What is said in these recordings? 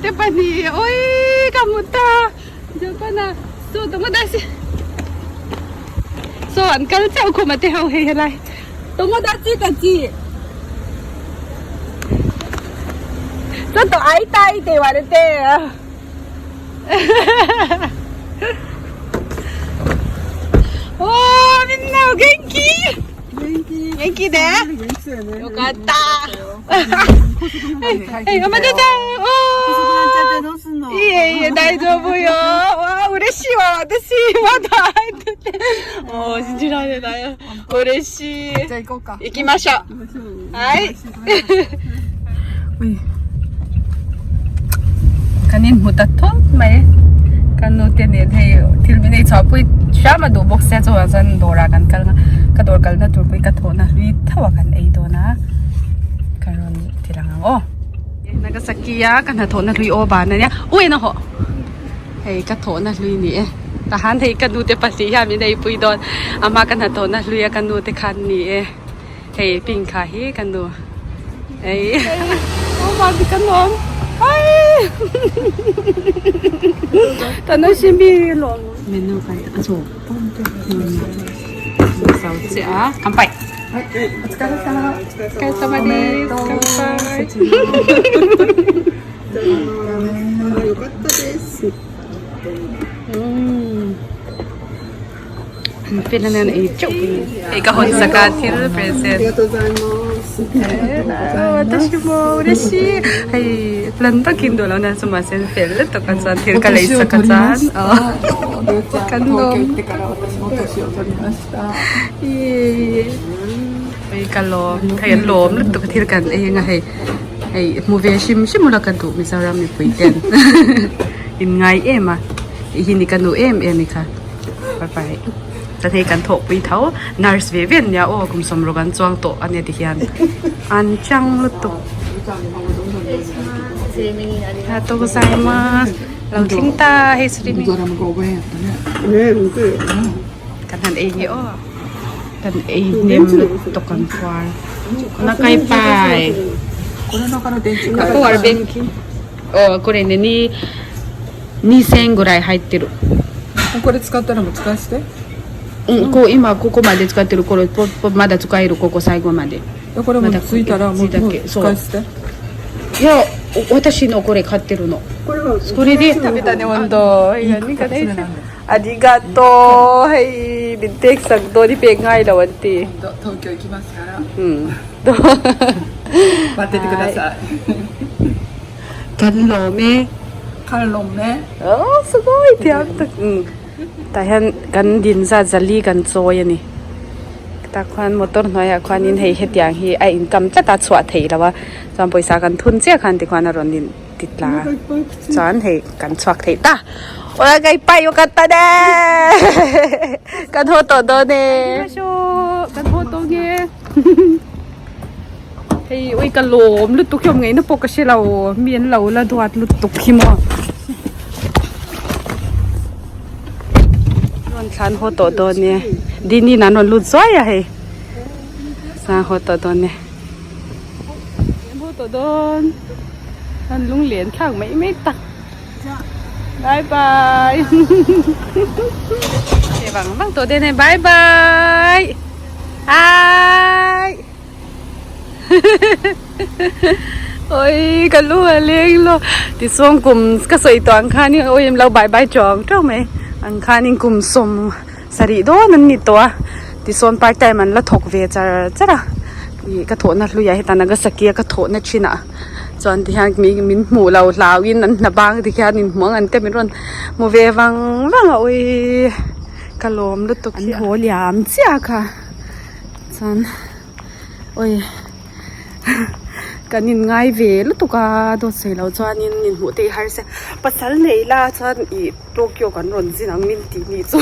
te pahnih oi ka hmu ta Japan ah saw tomodachi saw an kal chauh khum a te ho hei helai tomodachi ta chi chotto aitai te iwarete おーみんなお元気元気元気で元気やねよかったはい、おめでとうおーどうすんのいえいえ、大丈夫よ。わあ、嬉しいわ。私、まだ入ってて。もう信じられない。嬉しい。じゃあ行こうか行きましょう。はい。Kan in hmu ta thawt mai. Kan nu te nen hei thil min ei chhuah pui hram a duh bawk sia chuvang chuan dawrah kan kal a ka dawr kalna tur pawh hi ka thawhna hlui tho a kan ei dawn a ka rawn ti lang ang aw. Nagasaki a ka hnathawhna hlui aw ban ania ui na hawh hei ka thawhna hlui ni e tahan hei ka nu te pahnih hian min ei pui dawn ama ka hnathawhna hlui a ka nu te khan ni e. Hei pink kha hi ka nu ei oh my ka nuam ai tanoshimi lawm menu kai a chaw sau che a kanpai otsukaresama desu kanpai Pin a ei teuh hei ka hawn sak a thil present hei lan takin duh lo nia chu mahse fel lutuk a chuan thil ka lei sak a chuan kan lawm hei ka lawm hei an lawm lutuk a thil kan ei anga hei hei hmu ve hrim hrim ula ka duh Mizoram mipui ten in ngai em a hei hi ni ka nu em em i kha. Bye Chuan hei kan thawhpui tho nurse ve ve an nia aw kum sawmruk an chuang tawh a nia tihian an chang lutuk a tawk zai ma lo thleng ta hei kan han ei nge aw kan ei hnem lutuk an khuar nakai pai ka power bank aw kore ni 2000ぐらい入ってるこれ使ったらもう使わせてうんこう今ここまで使ってるこれポポまだ使えるここ最後までこれもまだついたらもうついたっもうけそう使い捨ていやお私のこれ買ってるのこれはこれで食べたね本当ありがとうはいビッテクサドリペンガイラワティ東京行きますからうん待っててください kan lawm e カロンね oh すごい thiam tak um tah hian kan din zat zali kan chawi a ni tah khuan motor hnuaiah khuanin hei hetiang hi a inkam tlat a chhuah theih loh a chuan pawisa kan thun chiah khan tikhuan a rawn in ti tla a chuan hei kan chhuak theih ta aw ka pai aw ka ta ne kan haw tawh dawn e kan haw tawh nge. Hei ui ka lawm lutuk hi awm ngaihna pawh ka hre lo mi an lo la duat lutuk hi maw rawn thlan haw tawh dawn e dini in an rawn lut zuai a hei sang haw tawh dawn e haw tawh dawn an lunglen thlak mai mai tak bye bye vang vang tawh dawn e bye bye hi. Oi ka lu a leng lo tichuan kum ka sawi tawh ang khanin oi an lo bye bye tawng tawng mai ang khanin kum sawm sarih dawn an ni tawh a tichuan part time an la thawk ve char char a ih ka thawhna hluiah heta Nagasaki a ka thawhna thinah chuan tihian mi min hmuh lo hlauhin an hna bang tikhian inhmuh ang an te min rawn hmu ve vang vang a ui ka lawm lutuk hi an haw liam chiah kha chuan. Oi kan in ngai ve lutuk a dawt sawi loh chuanin in hmuh te hi har se pasal nei la chuan ih Tokyo kan rawn zin ang min tih nih chu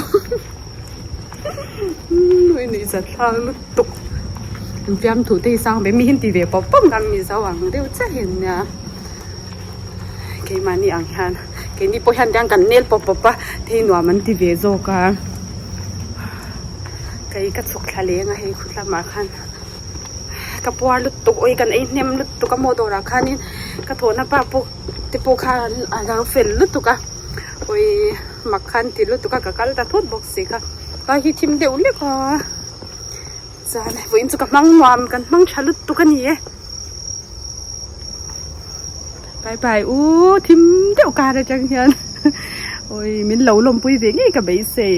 ui nuih zat thlak lutuk an fiamthu te hi sang ve mi hi an ti ve pawp pawp ang mizo ang deuh chiah hi an nia keimahni ang hian keini pawh hian tiang kan nel pawp pawp a thei nuam an ti ve zawk a. Kei ka chhuk thla leng a hei khut lamah khan ka puar lutuk ui kan ei hnem lutuk a maw dawrah khanin. Ka thawhna pa pawh te pawh kha a lo fel lutuk a, awii mak khan ti lutuk a ka kal ta thut bawk si kha. Lai hi thim deuh lek a, chuan vawiin chu ka hmang nuam kan hmang tha lutuk a ni e. Bye bye u thim deuh kar atang hian awii min lo lawmpui ve ngei ka beisei.